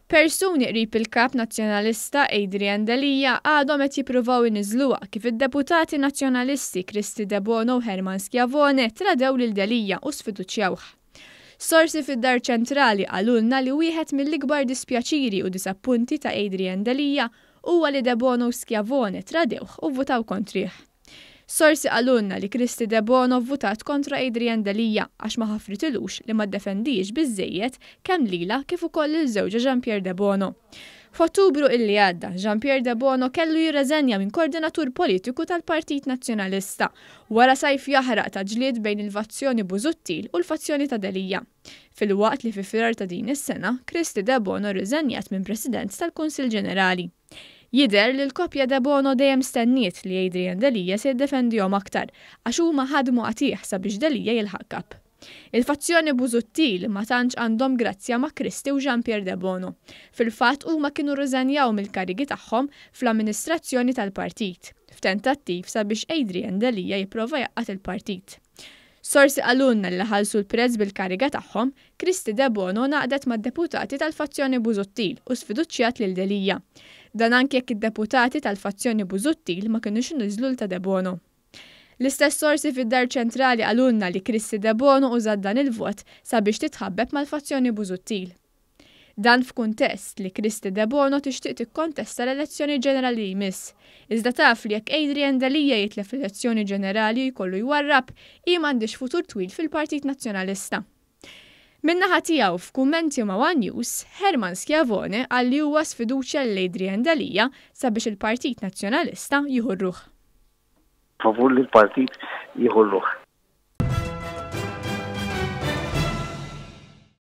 Persuni qrib il-Kap Nazzjonalista Adrian Delia għadhom qed jippruvaw iniżżluha kif id-deputati Nazzjonalisti Kristy Debono u Herman Schiavone tradew lil Delia u sfiduċjawh. Sorsi fid-Dar Ċentrali qalulna li wieħed mill-ikbar dispjaċiri u disappunti ta' Adrian Delia huwa li Debono u Schiavone tradewh u vvutaw kontrih. Sorsi qalulna li Kristy Debono vvutat kontra Adrian Delia għax ma ħafritilux li ma ddefendihiex biżżejjed kemm lilha kif ukoll lil żewġha Jean Pierre Debono. F'Ottubru illi għadda, Jean Pierre Debono kellu jirreżenja minn kordinatur politiku tal-Partit Nazzjonalista wara sajf jaħraq ta' ġlied bejn il-fazzjoni Busuttil u l-fazzjoni ta' Delia. Filwaqt li fi Frar ta' din is-sena, Kristy Debono rriżenjat minn President tal-Kunsill Ġenerali. Jidher li l-koppja Debono dejjem stenniet li Adrian Delia se jiddefendihom aktar għax huma ħadmu qatigħ sabiex Delia jilħaq Kap. Il-fazzjoni Busuttil ma tantx għandhom grazzja ma' Kristy u Jean Pierre Debono. Fil-fatt huma kienu rriżenjaw mill-karigi tagħhom fl-amministrazzjoni tal-partit, f'tentattiv sabiex Adrian Delia jipprova jgħaqqad il-partit. Sorsi qalulna li ħallsu l-prezz bil-kariga tagħhom, Kristy Debono ngħaqdet mad-deputati tal-fazzjoni Busuttil u sfiduċjat lil Delia. Dan anki jekk id-deputati tal-fazzjoni Busuttil ma kinux iniżżlu 'l ta' Debono. L-istess sorsi fid-Dar Ċentrali qalulna li Kristy Debono użat dan il-vot sabiex titħabbeb mal-fazzjoni Busuttil. Dan f'kuntest li Kristy Debono tixtieq tikkontesta l-elezzjoni ġenerali li jmiss. Iżda taf li jekk Adrian Delia jitlef l-elezzjoni ġenerali u jkollu jwarrab, hi m'għandhiex futur twil fil-Partit Nazzjonalista. Min-naħa tiegħu f'kummenti ma' one News, Herman Schiavone qal li huwa sfiduċja lil Adrian Delia sabiex il-Partit Nazzjonalista jieħu r-ruħ. Favur li l-partit jieħu r-ruħ.